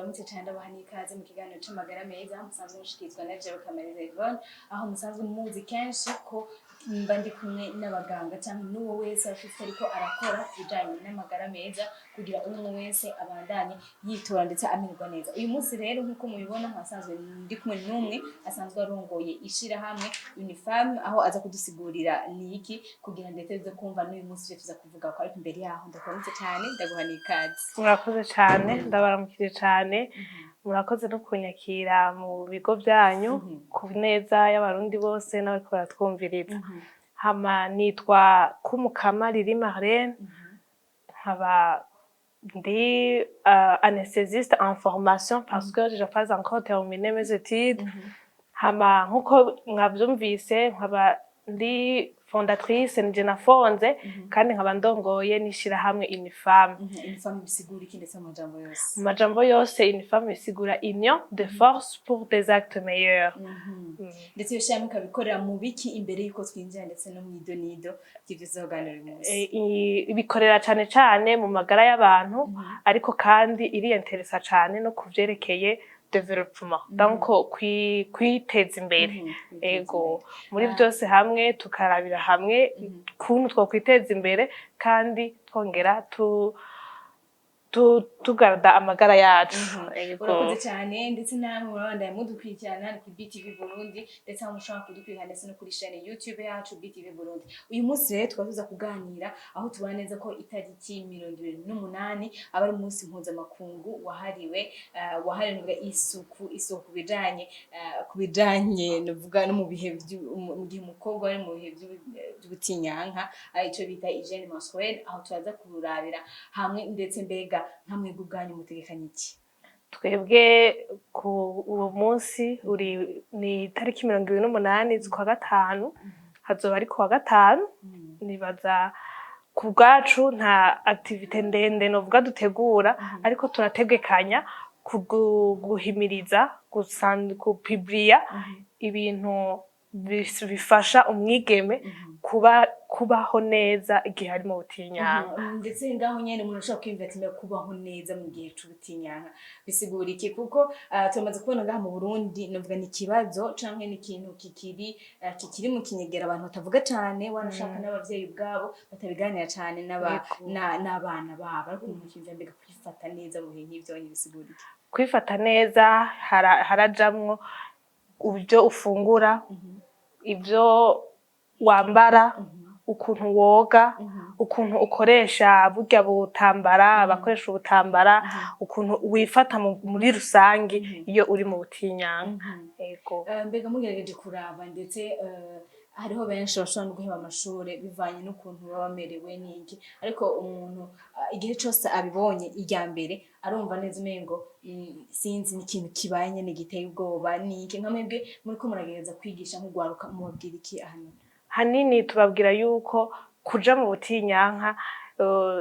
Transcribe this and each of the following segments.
Ndabaramutse cyane, ndabaha n'ikaze mu kiganiro c'amagara meza musanzwe mushikirizwa na jewe Kamariza Yvonne, aho musanzwe muzi kenshi ko mba ndi kumwe n'abaganga cyangwa n'uwo wese afite ariko arakora ibijanye n'amagara meza kugira umwe wese abandanye yitora ndetse amererwa neza. Uyu munsi rero, nk'uko mubibona, nkasanzwe ndi kumwe n'umwe asanzwe arongoye ishirahamwe Unifam, aho aza kudusigurira niki kugira ndetse tuze kumva n'uyu munsi ivyo tuza kuvuga ko. Ariko imbere yaho, ndakuramutse cyane, ndaguha n'ikaze. Murakoze cyane, ndabaramukije cyane. Murakoze no kunyakira mu bigo byanyu ku neza y'Abarundi bose n'abariko baratwumviriza. Hama nitwa Kumukama Lili Marlene, nkaba ndi anesthésiste en formation parce que je n'ai pas encore terminé mes études. Hama nkuko mwavyumvise, nkaba ndi fondatrice, nije nafonze kandi nkaba ndongoye n'ishirahamwe Unifam. Unifam bisigura iki ndetse mu majambo yose? Mu majambo yose, Unifam bisigura Union de force pour des actes meilleurs. Ndetse iyo shirahamwe ikabikorera mu biki, imbere y'uko twinjira ndetse no mu idonido ry'ivyo tuzoganira uyu munsi? Ibikorera cane cane mu magara y'abantu, ariko kandi iriyenteresa cane no ku vyerekeye développement, donc kwiteza imbere. Ego, muri byose hamwe tukarabira hamwe ukuntu twokwiteza imbere kandi twongera tugarda amagara yacu. Ego. Urakoze cyane. Ndetse namwe murabandanya mudukurikirana ni kuri BTV Burundi, ndetse aho mushobora kudukurikirana ndetse no kuri chaîne YouTube yacu BTV Burundi. Uyu munsi rero tukaba tuza kuganira aho tubona neza ko itariki 28 aba ari umunsi mpuzamakungu wahariwe isuku ku bijanye novuga no mu bihe mu gihe umukobwa ari mu bihe by'ubutinyanka, ari ico bita hygiène menstruelle, aho turaza kurabira hamwe. Ndetse mbega nka mwebwe ubwanyu mutegekanya iki? Twebwe ku uwo munsi uri ni itariki 28 z'ukwa gatanu, hazoba ari kuwa gatanu. Nibaza ku bwacu nta activité ndende novuga dutegura, ariko turategekanya guhimiriza, gupubliya ibintu bifasha umwigeme kubaho neza igihe ari mu butinyanka. Ndetse ngaho nyene umuntu ashobora kwiyumvira ati: "Mbega kubaho neza mu gihe c'ubutinyanka bisigura iki?" Kuko turamaze kubona ngaha mu Burundi, novuga ni ikibazo canke ni ikintu kikiri mu kinyegera, abantu batavuga cane, wanashaka n'abavyeyi ubwabo batabiganira cane n'abana babo. Ariko umuntu akiyumvira: mbega kwifata neza mu bihe nk'ivyo nyene bisigura iki? Kwifata neza harajamwo ibyo ufungura, ibyo wambara, ukuntu woga, ukuntu ukoresha burya butambara, abakoresha ubutambara, ukuntu wifata muri rusangi iyo uri mu butinyanka. Ego. Mbega mugerageje kuraba, ndetse hariho benshi bashobora no guheba amashure bivanye n'ukuntu baba bamerewe n'iki, ariko umuntu igihe cose abibonye irya mbere arumva neza umengo sinzi, ni ikintu kibaye nyene giteye ubwoba n'iki. Nka mwebwe muriko muragerageza kwigisha nk'urwaruka, mubabwira iki ahanini? Hanini tubabwira yuko kuja mu butinyanka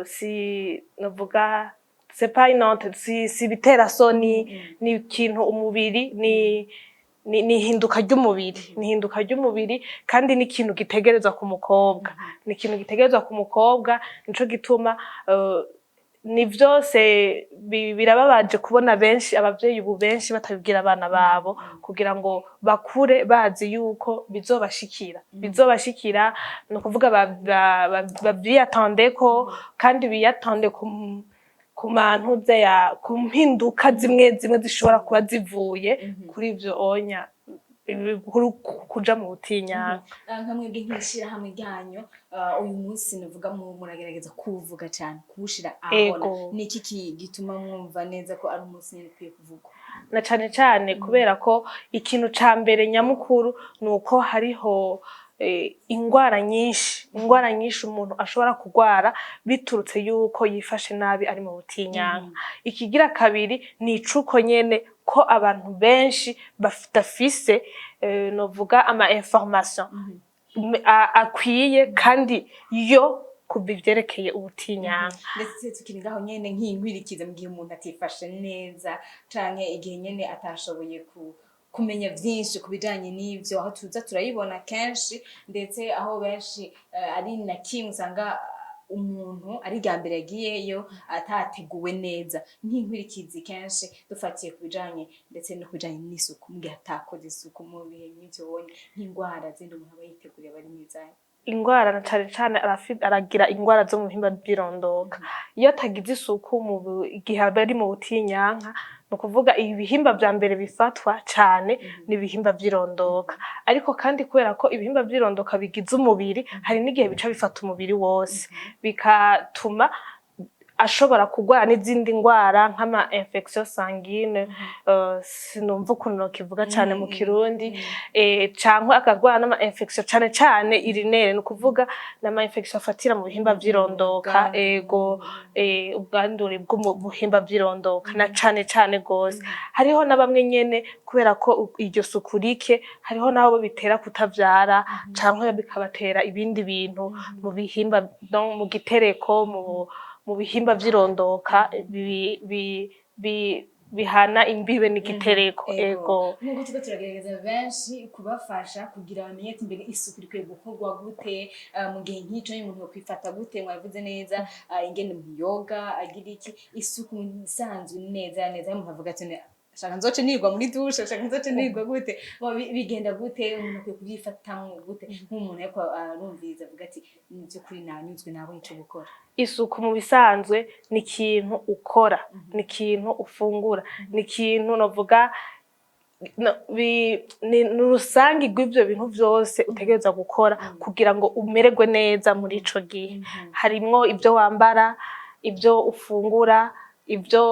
si novuga c'est pas une honte, si ibiterasoni, ni ikintu umubiri ni ihinduka ry'umubiri, ni ihinduka ry'umubiri, kandi ni ikintu gitegerezwa ku mukobwa, ni ikintu gitegerezwa ku mukobwa. Nico gituma ni vyose birababaje kubona benshi, abavyeyi ubu benshi batabibwira abana babo kugira ngo bakure bazi yuko bizobashikira, ni ukuvuga bavyiyatondeko kandi biyatonde ku mantuze ya ku mpinduka zimwe zimwe zishobora kuba zivuye kuri ivyo onya kuja mu butinyanka. Nka mwebwe nk'ishirahamwe ryanyu, uyu munsi navuga muragerageza kuwuvuga cyane, kuwushira ahabona. Ni iki gituma mwumva neza ko ari umunsi nyene ukwiye kuvugwa? Na cane cane kubera ko ikintu ca mbere nyamukuru ni uko hariho ingwara nyinshi umuntu ashobora kugwara biturutse yuko yifashe nabi ari mu butinyanka. Ikigira kabiri ni icuko nyene ko abantu benshi badafise novuga ama information akwiye kandi yo kuva ivyerekeye ubutinyanka. Ndetse tukiri ngaho nyene, nk'inkwirikiza mu gihe umuntu atifashe neza canke igihe nyene atashoboye kumenya vyinshi ku bijanye n'ivyo, aho tuza turayibona kenshi, ndetse aho benshi ari na kimwe usanga. Umuntu ari irya mbere yagiyeyo atateguwe neza, nk'inkurikizi kenshi dufatiye ku bijanye ndetse no ku bijanye n'isuku, mu gihe atakoze isuku mu bihe nk'ivyo wonye, nk'ingwara zindi umuntu aba yiteguriye aba ari mwizahe? Ingwara na cane cane aragira ingwara zo mu bihimba vy'irondoka iyo atagize isuku mu igihe aba ari mu butinyanka. Ni ukuvuga ibihimba vya mbere bifatwa cane ni ibihimba vy'irondoka, ariko kandi kubera ko ibihimba vy'irondoka bigize umubiri, hari n'igihe bica bifata umubiri wose, bigatuma ashobora kurwara n'izindi ngwara nk'ama infection sanguine, sinumva ukuntu nokivuga cane mu Kirundi, cankwe akarwara n'ama infection cane cane urinaire, ni ukuvuga n'ama infection afatira mu bihimba vy'irondoka. Ego, ubwandure bwo mu bihimba vy'irondoka na cane cane gose. Hariho na bamwe nyene, kubera ko iryo suku rike, hariho n'abo bitera kutavyara canke bikabatera ibindi bintu mu bihimba, no mu gitereko, mu bihimba vy'irondoka bihana imbibe n'igitereko. Ego. Nk'uko turiko turagerageza benshi kubafasha kugira bamenye ati mbega isuku rikwiye gukorwa gute, mu gihe nk'ico umuntu yokwifata gute? Mwabivuze neza, ingene umuntu yoga, agira iki, isuku isanzwe neza neza. Umuntu avuga ati shaka nzoce nirwa muri douche, shaka nzoce nirwa gute? Bo, bigenda gute? Umuntu akwiye kubyifatamwo gute nk'umuntu ariko arumviriza avuga ati mu by'ukuri nanyuzwe, nabonye ico gukora? Isuku mu bisanzwe ni ikintu ukora, ni ikintu ufungura, ni ikintu novuga no, ni urusangi rw'ivyo bintu vyose utegerezwa gukora kugira ngo umererwe neza muri ico gihe. Harimwo ivyo wambara, ivyo ufungura, ivyo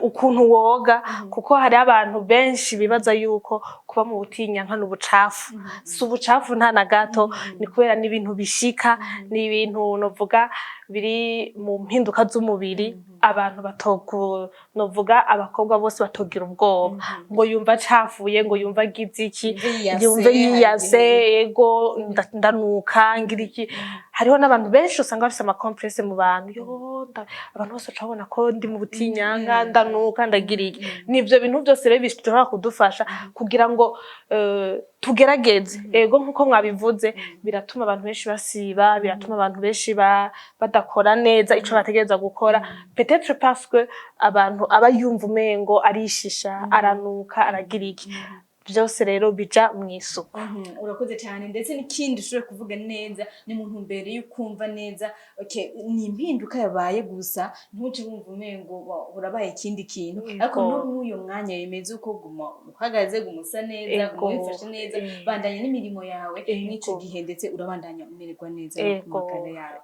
ukuntu woga, kuko hari abantu benshi bibaza yuko kuba mu butinyanka n'ubucafu. Si ubucafu nta na gato, ni kubera n'ibintu bishika, ni ibintu novuga biri mu mpinduka z'umubiri. Abantu batogu novuga abakobwa bose batogira ubwoba ngo yumva acafuye, ngo yumva agize iki, yumve yiyase, yumve yiyase. Ego, ndanuka, ngira iki. Hariho n'abantu benshi usanga bafise ama complexes mu bantu, yo abantu bose baca babona ko ndi mu butinyanka, ndanuka, ndagira iki. Nivyo bintu byose rero bishobora kudufasha kugira ngo tugerageze. Ego, nkuko mwabivuze, biratuma abantu benshi basiba, biratuma abantu benshi badakora neza ico bategereza gukora, peut-être parce que abantu aba yumva umengo arishisha, aranuka, aragira iki. Byose rero bija mu isuku. Urakoze cyane. Ndetse n'ikindi ushobora kuvuga neza ni mu ntumbero yo kumva neza, okay, ni impinduka yabaye gusa, ntuce wumva umengo urabaye ikindi kintu, ariko no muri uyo mwanya bimeze uko, guma uhagaze, guma usa neza, guma wifashe neza, bandanya n'imirimo yawe mw'ico gihe, ndetse urabandanya umererwa neza no ku magara yawe.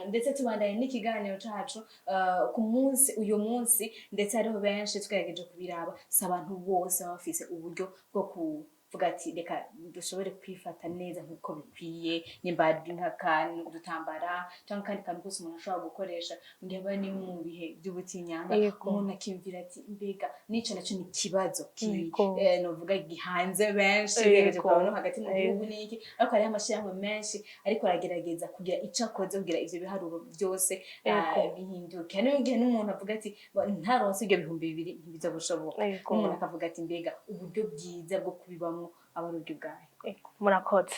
Ndetse tubandanye n'ikiganiro cacu ku munsi uyu munsi. Ndetse hariho benshi twagerageje kubiraba, si abantu bose baba bafise uburyo bwo kuvuga ati reka dushobore kwifata neza nk'uko bikwiye, nimba ari nk'akantu udutambara cyangwa akandi kantu kose umuntu ashobora gukoresha mu gihe aba ari mu bihe by'ubutinyanka. Umuntu akiyumvira ati mbega n'ico naco ni ikibazo novuga gihanze benshi, ugerageje kuraba no hagati mu gihugu n'iki, ariko hariho amashirahamwe menshi ariko aragerageza kugira ico akoze kugira ivyo biharuro byose bihinduke. Hariho igihe n'umuntu avuga ati ntaronse ibyo 2000 ntibiza gushoboka. N'umuntu akavuga ati mbega uburyo bwiza bwo kubibamwo aba ari uburyo bwahe? Ego, murakoze.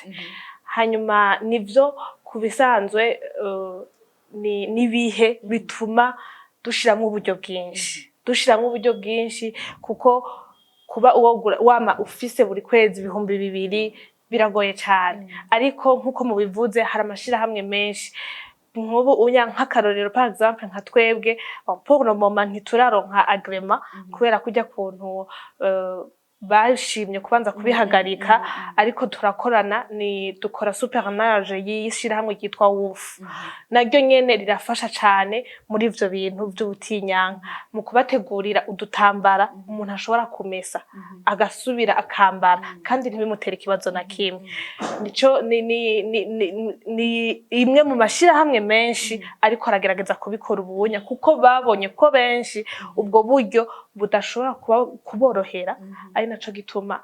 Hanyuma nivyo, ku bisanzwe ni nibihe bituma dushiramwo uburyo bwinshi, kuko kuba uwogura wama ufise buri kwezi 2000 biragoye cane. Ariko nkuko mubivuze, hari amashirahamwe menshi nk'ubu unya, nk'akarorero, par exemple nka twebwe, bon, pour le moment ntituraronka agrément kubera kurya kuntu bashimye kubanza kubihagarika, ariko turakorana, ni dukora sous parrainage y'ishirahamwe ryitwa WUF. Naryo nyene rirafasha cane muri ivyo bintu vy'ubutinyanka, mu kubategurira udutambara umuntu ashobora kumesa agasubira akambara kandi ntibimutere ikibazo na kimwe. Nico ni imwe mu mashirahamwe menshi ariko aragerageza kubikora ubunya, kuko babonye ko benshi ubwo buryo budashobora kuborohera, ari naco gituma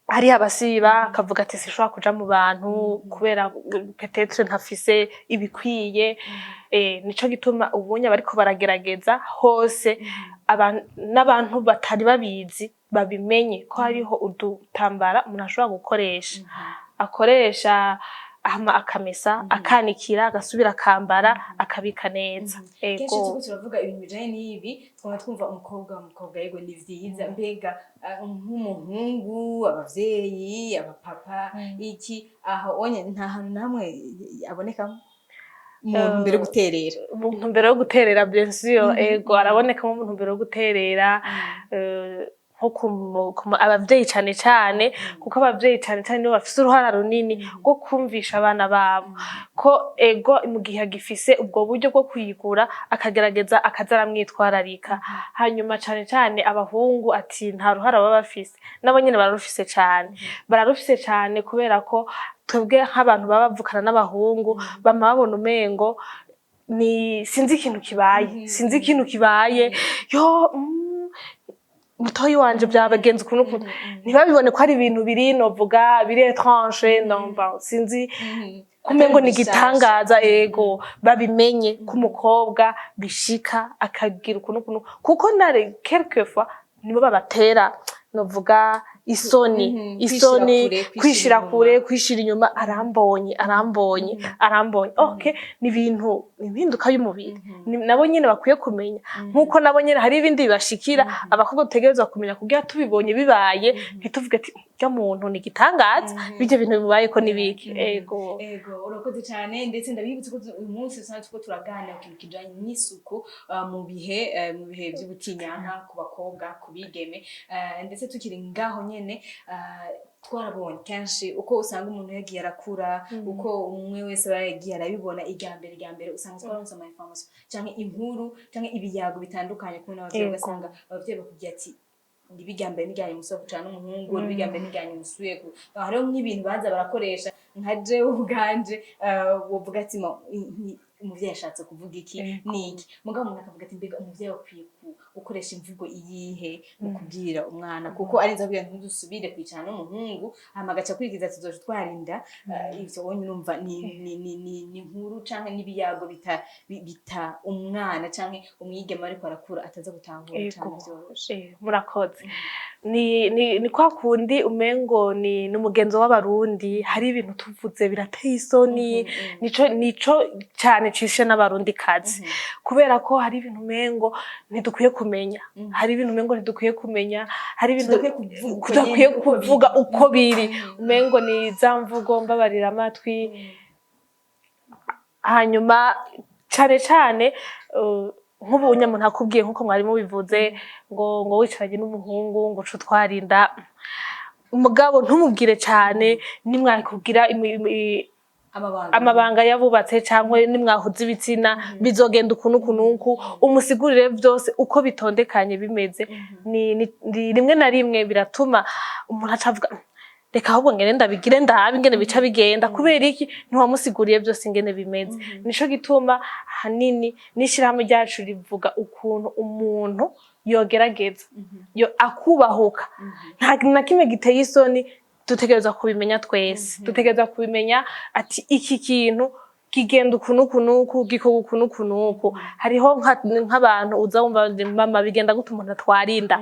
hari abasiba akavuga ati sinshobora kuja mu bantu kubera peut-être ntafise ibikwiye. Nico gituma ubunya bariko baragerageza hose, n'abantu batari babizi babimenye ko hariho udutambara umuntu ashobora gukoresha, akoresha. Hama akamesa, akanikira, agasubira akambara, akabika neza. Kenshi Ego. turiko turavuga ibintu bijanye n'ibi, twama twumva umukobwa, umukobwa, yego, ni vyiza. Mbega nk'umuhungu, abavyeyi, abapapa, iki aho onye nta hantu namwe abonekamo mu ntumbero yo guterera? Mu ntumbero yo guterera, bien sûr, ego, arabonekamo mu ntumbero yo guterera, nko abavyeyi cane cane, kuko abavyeyi cane cane nibo bafise uruhara runini rwo kumvisha abana babo ko, ego, mu gihe agifise ubwo buryo bwo kuyigura, akagerageza akaza aramwitwararika. Hanyuma cane cane abahungu, ati nta ruhara baba bafise? Nabo nyene bararufise cane, bararufise cane, kubera ko twebwe nk'abantu baba bavukana n'abahungu, bama babona umengo ni sinzi ikintu kibaye, sinzi ikintu kibaye, yo mutoyi wanje byabagenza ukuntu ukuntu, ntibabibone ko ari ibintu biri, novuga, biri étrange, non, bon, sinzi, kumengo ni igitangaza. Ego, babimenye ko umukobwa bishika akagira ukuntu ukuntu, kuko nare quelquefois nibo babatera, novuga, isoni, isoni, kwishira kure, kwishira kwishira kure, inyuma. Kwishira inyuma, arambonye, arambonye, arambonye. Okay, ni ibintu, ni impinduka y'umubiri. Nabo nyene bakwiye kumenya, nkuko nabo nyene hari ibindi bibashikira. Abakobwa dutegerezwa kumenya kugira tubibonye bibaye, ntituvuge ati rya muntu ni igitangaza, bijya bintu bimubayeko n'ibiki. Ego. Ego, urakoze cyane. Ndetse ndabibutse ko uyu munsi usanga turiko turaganira ku kintu kijanye n'isuku mu bihe by'ubutinyanka ku bakobwa, ku bigeme. Ndetse tukiri ngaho nyene, twarabonye kenshi uko usanga umuntu yagiye arakura, uko umwe wese aba yagiye arabibona irya mbere, usanga twaronse ama information canke inkuru canke ibiyago bitandukanye kumwe n'abavyeyi. Ugasanga abavyeyi bakubwiye ati nibirya mbere nijyanye umusore kucana n'umuhungu, nibirya mbere nijyanye umusuye hariho nk'ibintu baza barakoresha, nka jewe ubwanje, wovuga ati umuvyeyi ashatse kuvuga iki niki, mugabo umuntu akavuga ati mbega umuvyeyi akwiye gukoresha imvugo iyihe mu kubwira umwana, kuko arinze abwira ntudusubire kwicara n'umuhungu, hama agaca akurikiza ati tuzoca twarinda. Ivyo wonye urumva ni inkuru canke n'ibiyago bita umwana canke umwigeme ariko arakura ataza gutahura cane vyoroshe. Murakoze. Ni kwa kundi umengo ni n'umugenzo w'Abarundi, hari ibintu tuvuze birateye isoni. Nico cane cishe n'Abarundi kazi, kubera ko hari ibintu umengo ntidukwiye kumenya, hari ibintu umengo ntidukwiye kumenya, hari ibintu Tudakwiye kuvuga uko tudakwiye nyene, uko kuvuga biri. Uko biri, umengo ni za mvugo mbabarira amatwi. Hanyuma cane cane, nk'ubu umuntu akubwiye, nk'uko mwari mubivuze, ngo wicaranye n'umuhungu ngo uce utwarinda, umugabo ntumubwire cane nimwakubwira amabanga, amabanga yabubatse, cyangwa nimwahuza ibitsina bizogenda ukuntu uku n'uku, umusigurire byose uko bitondekanye bimeze. Ni rimwe na rimwe biratuma umuntu aca avuga reka ahubwo ngende ndabigire, ndabe ingene bica bigenda. Kubera iki? Ntiwamusiguriye byose ingene bimeze. Nico gituma hanini n'ishirahamwe ryacu rivuga ukuntu umuntu yogerageza yo akubahuka, nta na kimwe giteye isoni. Dutegerezwa kubimenya twese, dutegerezwa kubimenya ati iki kintu kigenda uku n'uku n'uku, gikorwa uku n'uku n'uku. Hariho nk'abantu uza wumva ngo, mama, bigenda gute umuntu atwarinda?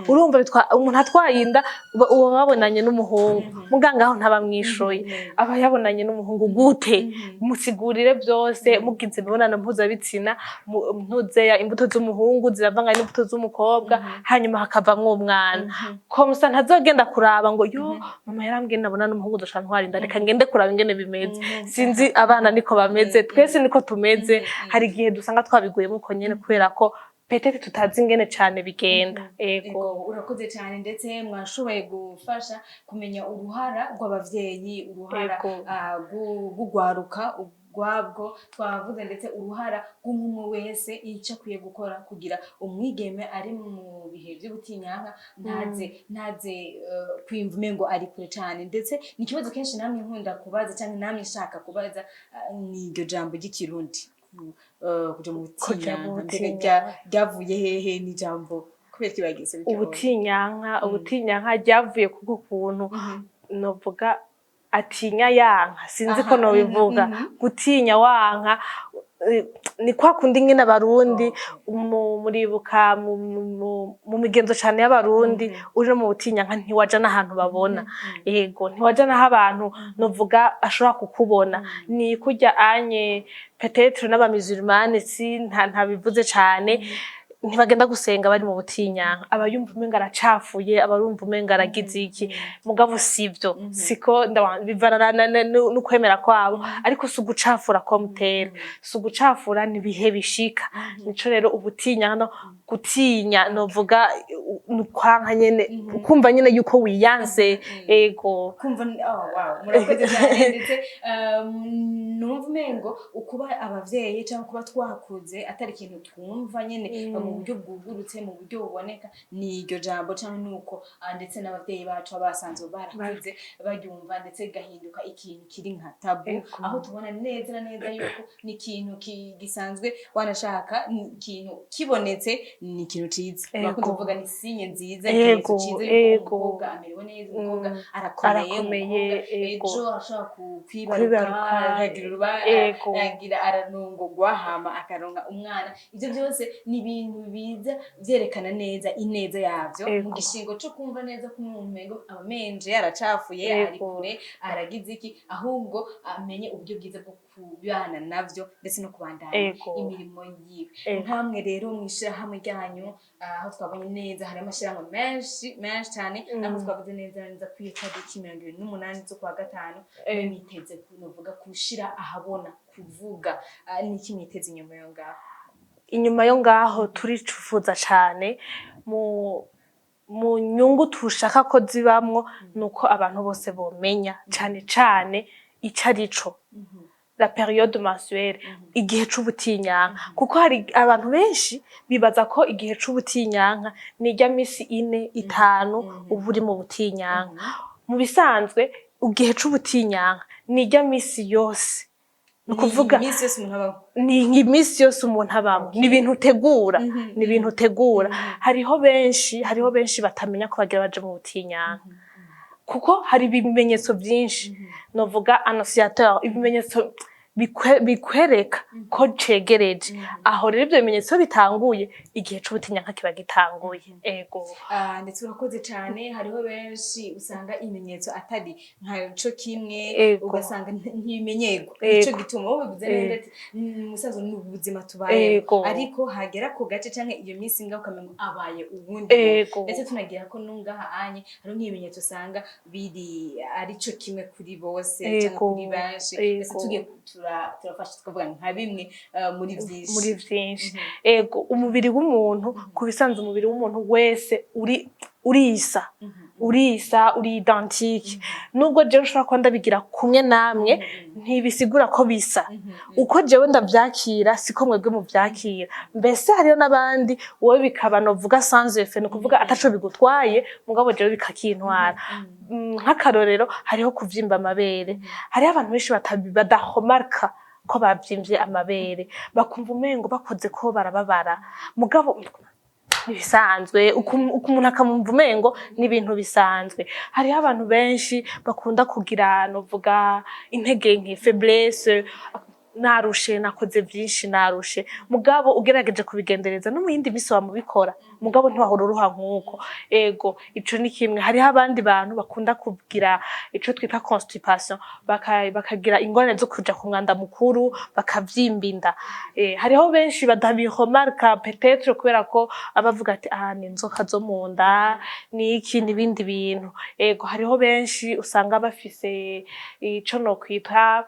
Urumva umuntu atwaye inda, uba wabonanye n'umuhungu, muganga aho ntaba mwishuye, aba yabonanye n'umuhungu gute? Musigurire byose. Mugize imibonano mpuzabitsina, ntuzeya imbuto z'umuhungu ziravangana n'imbuto z'umukobwa, hanyuma hakavamwo umwana. Comme ça ntazogenda kuraba ngo yo mama yarambwiye nabona n'umuhungu nzoca ntwara inda, reka ngende kuraba ingene bimeze. Sinzi, abana niko bameze, twese niko tumeze. Hari igihe dusanga twabiguyemo uko nyene, kubera ko peut-être tutazi ingene cane bigenda. Ego. Ego, urakoze cyane. Ndetse mwashoboye gufasha kumenya uruhara rw'abavyeyi, uruhara rw'ugwaruka ubwabwo twavuze, ndetse uruhara rw'umwe wese, icyo akwiye gukora kugira umwigeme ari mu bihe by'ubutinyanka ntaze kwiyumva umengo ari kure cyane. Ndetse ni ikibazo kenshi namwe nkunda kubaza cyangwa namwe nshaka kubaza, ni iryo jambo ry'Ikirundi kuja mu Kuja mu butinyanka, mbega butinyanka. Ryavuye hehe? Ni ijambo kubera kibagize bityo? Ubutinyanka, ubutinyanka ryavuye kuko kuntu novuga atinya yanka, sinzi ko nobivuga, gutinya wanka. Ni kwa kundi nyine Abarundi muribuka mu migenzo cane y'Abarundi, uri no mu butinyanka ntiwaja n'ahantu babona. Yego, ntiwaja n'aho abantu novuga ashobora kukubona. Ni kurya anye peut-être n'abamisulmane, si ntabivuze cane, ntibagenda gusenga bari mu butinyanka. Aba yumva umenga aracafuye, aba yumva umenga aragize iki. Mugabo sivyo, siko bivana n'ukwemera kwabo, ariko si ugucafura ko mutera, si ugucafura, ni ibihe bishika. Nico rero ubutinyanka, no gutinya novuga ni ukwanka nyene, ukumva nyene yuko wiyanse. Ego. Kumva, oh wow, murakoze cyane. Ndetse numva umengo ukuba abavyeyi cyangwa kuba twakuze atari ikintu twumva nyene mu buryo bwugurutse, mu buryo buboneka, ni iryo jambo cyangwa nuko ndetse n'abavyeyi bacu baba basanzwe barakuze baryumva, ndetse gahinduka ikintu kiri nka tabou, aho tubona neza na neza yuko ni ikintu gisanzwe, wanashaka ni ikintu kibonetse, ni ikintu ciza. Bakunze kuvuga ni signe nziza, ikimenyetso ciza yuko umukobwa amerewe neza, umukobwa arakomeye, Arakomeye, umukobwa ejo ashobora kwibaruka, Kwibaruka, akagira uruba, agira aranongogwa, hama akaronka umwana. Ivyo byose ni ibintu biza vyerekana neza ineza yavyo mu gishingo co kumva neza ko umuntu umengo abamenje aracafuye, ari kure, aragize iki, ahubwo amenye uburyo bwiza bwo kubana navyo ndetse no kubandanya imirimo yiwe. Nkamwe rero mw'ishirahamwe ryanyu, aho twabonye neza hari amashirahamwe menshi menshi cyane, aho twavuze neza neza ku iyo tariki 28 z'ukwa gatanu, mwiteze novuga kushira ahabona, kuvuga, niki mwiteze inyuma yo ngaho? Inyuma yo ngaho turicufuza cane mu nyungu tushaka ko zibamwo, nuko abantu bose bomenya cane cane ico arico la période mensuelle, igihe c'ubutinyanka, kuko hari abantu benshi bibaza ko igihe c'ubutinyanka ni irya misi 4, 5 uba uri mu butinyanka. Mu bisanzwe igihe c'ubutinyanka ni irya misi yose, ni ukuvuga iminsi yose umuntu abaho. Ni iminsi yose umuntu abamo, ni ibintu utegura, ni ibintu utegura. Hariho benshi batamenya ko bagira baje mu butinyanka, kuko hari ibimenyetso byinshi novuga annonciateur, ibimenyetso bikwereka ko cegereje. Aho rero ivyo bimenyetso bitanguye, igihe c'ubutinyanka kiba gitanguye. Ego. Ndetse urakoze cyane. Hariho benshi usanga ibimenyetso atari nka co kimwe, ugasanga ntibimenyerwa. Nico gituma wowe bivuze neza ati: "Musaza, ni ubuzima tubayemo." Ariko hagera ku gace canke iyo minsi ngaho ukamengo abaye uwundi muntu. Ndetse tunagira ko nungaha anye hariho nk'ibimenyetso usanga biri ari co kimwe kuri bose canke kuri benshi. Ndetse tugiye turafasha tukavuga nka bimwe muri vyinshi. Muri vyinshi, ego. Umubiri w'umuntu, ku bisanzwe umubiri w'umuntu wese uri urisa, urisa, uri identique. Nubwo jewe nshobora kuba ndabigira kumwe namwe, ntibisigura ko bisa. Uko jewe ndavyakira siko mwebwe muvyakira. Mbese hariho n'abandi wowe bikaba novuga sans effet, ni ukuvuga ataco bigutwaye, mugabo jewe bikakintwara. Nk'akarorero hariho kuvyimba amabere. Hariho abantu benshi badahomarka ko bavyimvye amabere, bakumva umengo bakoze ko barababara, mugabo ntibisanzwe. Uku umuntu akamumva umengo ni ibintu bisanzwe. Hariho abantu benshi bakunda kugira novuga intege nke, faiblesse, narushe, nakoze vyinshi, narushe, mugabo ugerageje kubigendereza no mu yindi misi wamubikora, mugabo ntiwahora uruha nk'uko. Ego, ico ni kimwe. Hariho abandi bantu bakunda kugira ico twita constipation, bakagira ingorane zo kuja ku mwanda mukuru, bakavyimba inda. Hariho benshi badabiremarka, peut-être kubera ko abavuga ati: "Ah, ni inzoka zo mu nda, ni iki", n'ibindi bintu. Ego, hariho benshi usanga bafise ico nokwita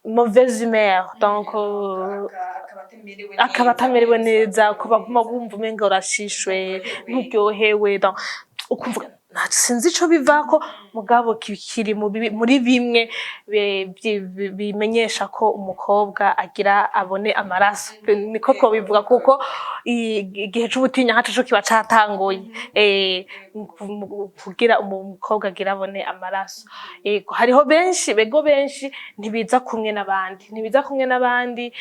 mauvaise humeur, donc Akaba akaba atamerewe neza, ko baguma bumva umenga urashishwe, nturyohewe, donc ukumva nta sinzi ico bivako, mugabo kiri muri bimwe bimenyesha ko umukobwa agira abone amaraso. Niko twobivuga, kuko igihe c'ubutinyanka co kiba catanguye, kugira umukobwa agira abone amaraso. Yego, hariho benshi, bego, benshi ntibiza kumwe n'abandi, ntibiza kumwe n'abandi.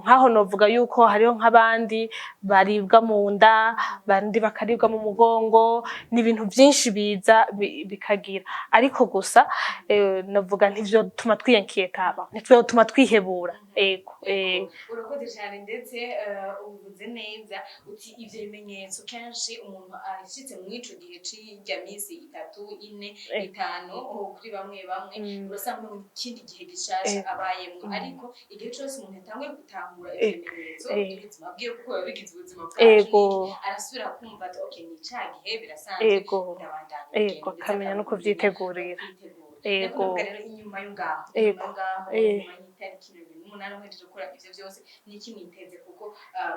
Nkaho novuga yuko hariho nk'abandi baribwa mu nda, abandi bakaribwa mu mugongo. Ni ibintu vyinshi biza bikagira. muhira. Ariko gusa navuga ntivyotuma twiyankiyeta, ntivyotuma twihebura. Ego. Urakoze cyane, ndetse ubivuze neza uti ivyo bimenyetso kenshi umuntu ashitse mu ico gihe c'irya misi 3, 4, 5, oh, kuri bamwe bamwe urasanga mu kindi gihe gishasha abayemwo. Ariko igihe cose umuntu yatanguye gutahura ivyo bimenyetso by'ubuzima bwiwe, kuko biba bigize ubuzima bwacu, n'iki, arasubira kumva ati: "Okay, ni ca gihe, birasanzwe, ndabandanya urugendo," ndetse akamenya no akamenya kuvyitegurira. kwitegura. Ndavuga rero inyuma yo ngaho, inyuma yo ngaho, inyuma y'itariki 28, muhejeje gukora ivyo vyose, niki mwiteze? Kuko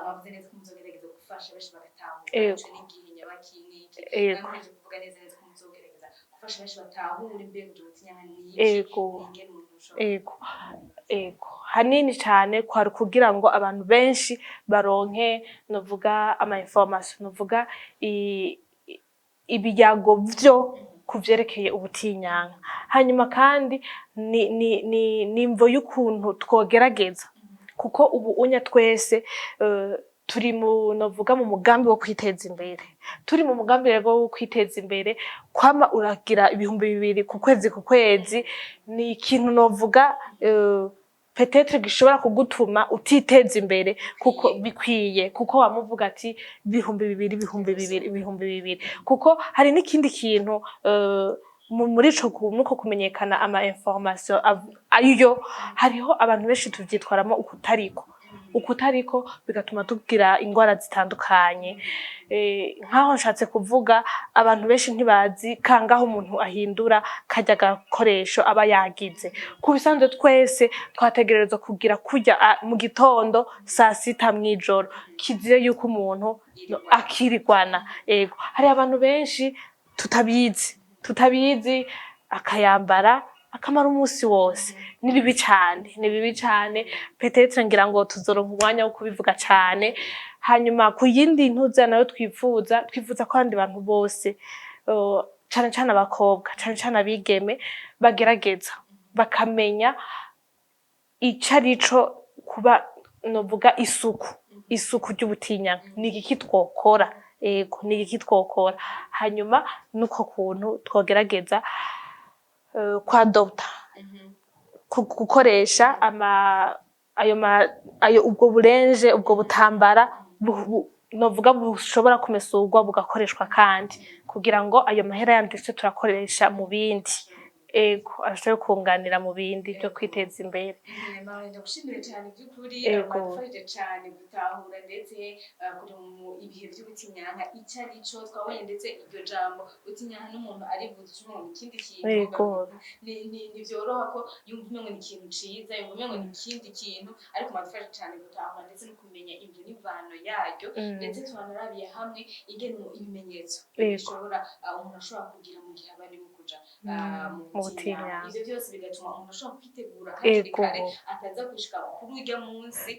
mwavuze neza ko muzogerageza gufasha benshi bagatahura ico n'igihe nyabaki n'iki. Muhejeje kuvuga neza neza ko muzogerageza gufasha benshi batahura imbega ubwo butinyanka n'iki, n'ingene umuntu ashobora. Ego, hanini cane kwari kugira ngo abantu benshi baronke, novuga, ama information, novuga ibiyago vyo kuvyerekeye ubutinyanka. Hanyuma kandi ni imvo y'ukuntu twogerageza, kuko ubu unya twese turi mu, novuga, mu mugambi wo kwiteza imbere. Turi mu mugambi rero wo kwiteza imbere, kwama uragira 2000 ku kwezi ku kwezi ni ikintu, novuga, peut-être gishobora kugutuma utiteza imbere kuko bikwiye, kuko wamuvuga ati 2000, 2000, 2000. Kuko hari n'ikindi kintu muri ico muko kumenyekana ama information ayo, hariho abantu benshi tuvyitwaramo ukutariko, bigatuma tugira ingwara zitandukanye. Nkaho nshatse kuvuga, abantu benshi ntibazi kangaho umuntu ahindura karya gakoresho aba yagize. Ku bisanzwe twese twategerezwa kugira kurya mu gitondo, saa sita, mw'ijoro. Kizire yuko umuntu akirigwana. Ego, hari abantu benshi tutabizi, akayambara akamara umunsi wose. Ni bibi cane, ni bibi cane. Peut-être ngira ngo tuzoronka umwanya wo kubivuga cane. Hanyuma ku yindi ntuza nayo twifuza ko abandi bantu bose, cane cane abakobwa, cane cane abigeme, bagerageza bakamenya ico arico kuba, novuga, isuku ry'ubutinyanka ni igiki twokora. Ego, ni igiki twokora. Hanyuma nuko kuntu twogerageza kwadopta, gukoresha ama ayo ma ayo ubwo burenje, ubwo butambara novuga bushobora kumesurwa bugakoreshwa kandi, kugira ngo ayo mahera yandi tuce turakoresha mu bindi. Ego, ashobore kunganira mu bindi byo kwiteza imbere. Ndagushimire cyane by'ukuri. Wadufashije cyane gutahura ndetse kuri mu ibihe by'ubutinyanka icyo ari cyo. Twabonye ndetse iryo jambo butinyanka n'umuntu arivuze ucumengo ni ikindi kintu. Ntivyoroha ko yumva umengo ni ikintu ciza, yumva umengo ni ikindi kintu, ariko mwadufashije cyane gutahura ndetse no kumenya imvo n'imvano yaryo. Ndetse turanarabiye hamwe ingene ibimenyetso bishobora, umuntu ashobora kugira mu gihe aba ari mu kuja mu Mu butinyanka. butinyanka. Ivyo byose bigatuma umuntu ashobora kwitegura hakiri kare, ataza gushika kuri urya munsi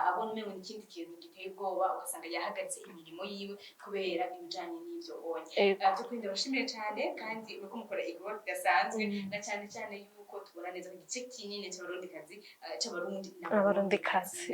abona umengo ni ikindi kintu giteye ubwoba, ugasanga yahagaritse imirimo yiwe kubera ibijanye n'ivyo onye. By'ukuri ndabashimiye cyane, kandi uriko mukora igikorwa kidasanzwe, na cyane cyane yuko tubona neza ko igice kinini c'Abarundikazi, c'Abarundi N'Abarundikazi,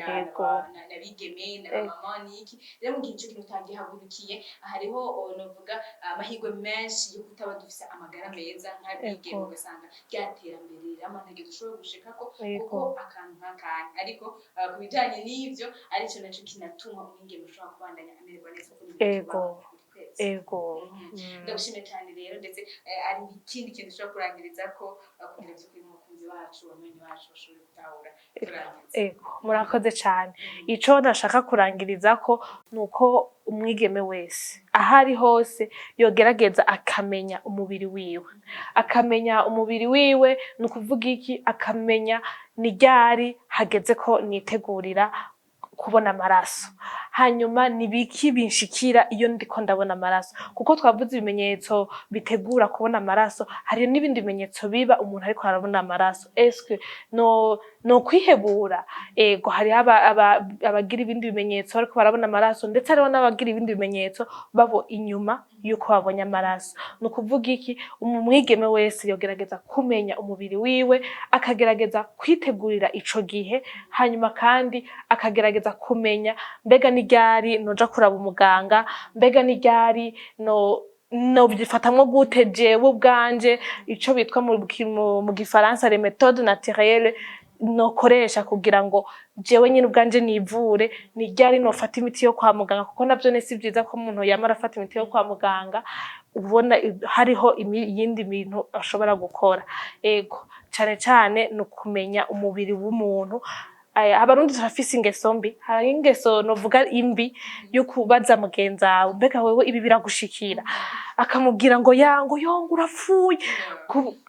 n'abigeme n'abamama n'iki. Rero mu gihe ico kintu utagihagurukiye, hariho, novuga, amahirwe menshi yo kutaba dufise amagara meza nk'abigeme, ugasanga rya terambere rirama ntaryo dushobora gushikako, kuko akantu nk'akantu. Ariko ku bijanye n'ivyo, arico naco kinatuma umwigeme ashobora kubandanya amererwa neza, kuko ni ibintu tubaho buri kwezi. Ndagushimiye cyane rero. Ndetse ari ikindi kintu ushobora kurangiriza ko, kugira by'ukuri umukunzi wacu, abanywanyi bacu bashobore gutahura, turangiza? Ego, murakoze cyane. Ico nashaka kurangiriza ko nuko umwigeme wese aho ari hose yogerageza akamenya umubiri wiwe, akamenya umubiri wiwe. Ni ukuvuga iki? Akamenya ni ryari hageze ko nitegurira kubona amaraso, hanyuma ni biki binshikira iyo ndiko ndabona amaraso, kuko twavuze ibimenyetso bitegura kubona amaraso, hari n'ibindi bimenyetso biba umuntu ariko arabona amaraso. Eske no kwihebura? Ego, hariho abagira ibindi bimenyetso bariko barabona amaraso, ndetse hariho n'abagira ibindi bimenyetso babo inyuma yuko babonye amaraso. Ni ukuvuga iki? Umwigeme wese yogerageza kumenya umubiri wiwe, akagerageza kwitegurira ico gihe, hanyuma kandi akagerageza kumenya mbega ni ryari noja kuraba umuganga, mbega ni ryari no Nobyifatamwo gute jewe ubwanje? Ico bitwa mu gifaransa les méthodes naturelles nokoresha kugira ngo jewe nyine ubwanje nivure, ni ryari nofata imiti yo kwa muganga? Kuko navyo ni si vyiza ko umuntu yama arafata imiti yo kwa muganga, ubona hariho iyindi bintu ashobora gukora. Ego, cane cane ni ukumenya umubiri w'umuntu. Abarundi turafise ingeso mbi, hari ingeso novuga imbi yo kubaza mugenzi wawe: "Mbega wewe ibi biragushikira?" Akamubwira ngo yango yongo urapfuye.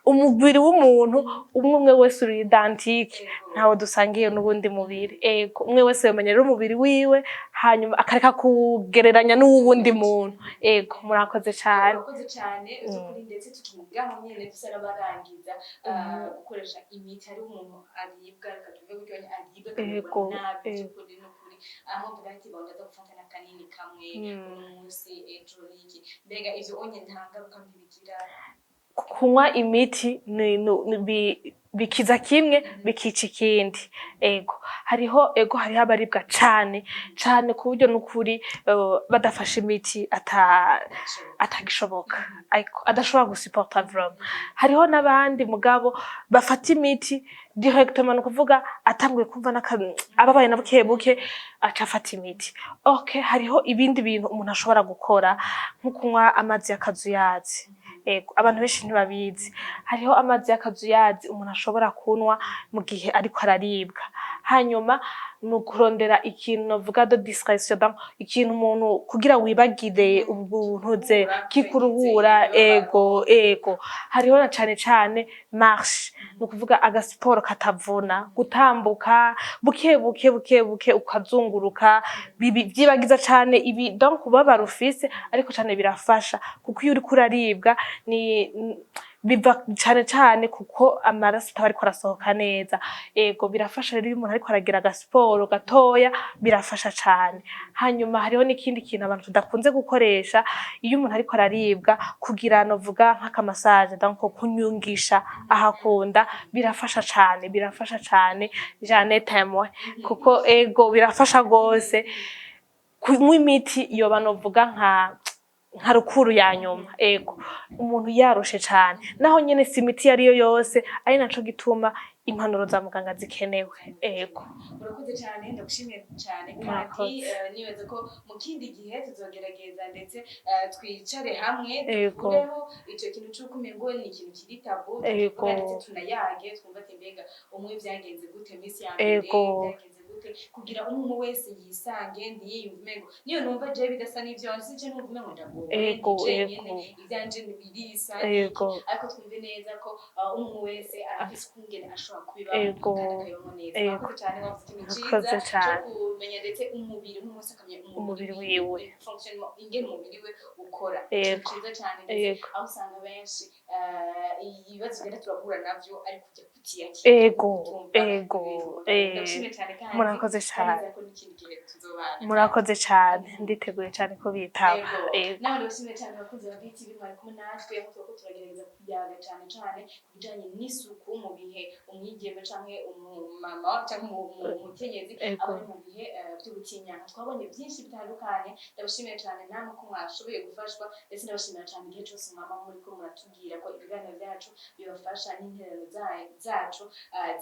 Umubiri w'umuntu umwe umwe wese uri identique, ntawe dusangiye n'ubundi mubiri. Ego, umwe wese yomenya rero umubiri wiwe, hanyuma akareka kugereranya n'uwundi muntu. Ego, murakoze cane. Urakoze cyane by'ukuri. Ndetse tukigaho nyene dusa n'abarangiza, gukoresha imiti, hari umuntu aribwa, reka tuvuge gutyo, aribwa akamererwa nabi, by'ukuri n'ukuri, aho mvuga ati bon, ndaza gufata n'akanini kamwe uno munsi, ejo niki. Mbega ivyo onye nta ngaruka mbi bigira? Kunywa imiti bikiza kimwe bikica ikindi. Ego, hariho abaribwa cane cane ku buryo n'ukuri badafashe imiti atagishoboka, ariko adashobora gusupporta vraiment. Hariho n'abandi mugabo bafata imiti directement, ni ukuvuga atanguye kumva ababaye na buke buke aca afata imiti. Okay, hariho ibindi bintu umuntu ashobora gukora, nko kunywa amazi y'akazuyazi. Ego, abantu benshi ntibabizi, hariho amazi y'akazuyazi umuntu ashobora kunywa mu gihe ariko araribwa. Hanyuma ni ukurondera ikintu novuga de distraction, donc ikintu umuntu kugira wibagire ubuntuze kikuruhura. Ego, hariho na cane cane marche, ni ukuvuga agasiporo katavuna, gutambuka buke buke buke buke ukazunguruka, vyibagiza cane ibi, donc ubabara ufise. Ariko cane birafasha, kuko iyo uriko uraribwa ni biva cane cane kuko amaraso ataba ariko arasohoka neza. Ego, birafasha rero iyo umuntu ariko aragira agasiporo gatoya, birafasha cane. Hanyuma hariho n'ikindi kintu abantu tudakunze gukoresha iyo umuntu ariko araribwa, kugira novuga nk'aka massage, donc kunyungisha ahakunda, birafasha cane, birafasha cane. J'en ai témoin, kuko ego, birafasha gose. Kunywa imiti yoba novuga nka rukuru ya nyuma. Ego, umuntu yarushe cane, naho nyene si imiti iyo ariyo yose, ari naco gituma impanuro za muganga zikenewe. Ego. Urakoze cyane, ndagushimiye cyane kandi Murakoze. Nibaza ko mu kindi gihe tuzogerageza ndetse twicare hamwe, tukureho icyo kintu c'uko umengo ni ikintu kiri tabou, tukivuga ndetse tunayage, twumva ati mbega umwe vyagenze gute minsi ya mbere, vyagenze gute, kugira umwe wese yisange, ntiyiyumve umengo niyo numva jewe bidasa n'ivyo since numva umengo ndagowe, ndi jenyene, ivyanje birisa. Ariko twumve neza ko umwe wese arafise ukungene ashobora kubibamo kandi akabibamo neza. Murakoze cyane, wavuze ikintu Murakoze ciza cane. cyo kumenya ndetse umubiri, umwe wese akamenya Umubiri wiwe. fonctionnement, ingene umubiri we ukora. Ikintu ciza cyane, ndetse aho usanga benshi ibibazo tugenda turahura navyo ari kujya kutiyakira, kutumva ibintu. Ndagushimiye cyane kandi Murakoze kandi cane. nizera ko n'ikindi gihe tuzobana. Murakoze cane, nditeguye cane ko bitaba. Ego. Nawe ndabashimiye cyane, abakunzi ba BTV mwari kumwe natwe, aho turiko turagerageza kuyaga cyane cyane ku bijanye n'isuku mu bihe umwigeme canke umumama canke umukenyezi aba ari mu bihe vy'ubutinyanka. Twabonye byinshi bitandukanye. Ndabashimiye cyane namwe ko mwashoboye gufashwa, ndetse ndabashimira cyane igihe cyose mwama muriko muratubwira ko ibiganiro byacu bibafasha n'intererano zacu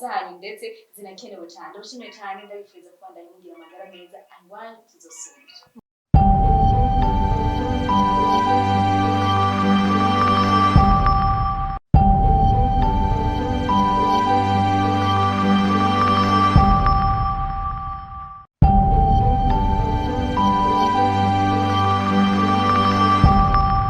zanyu ndetse zinakenewe cyane. Ndabashimiye cyane, ndabifuriza kubandanya mugira amagara meza. Iwanyu tuzosubira.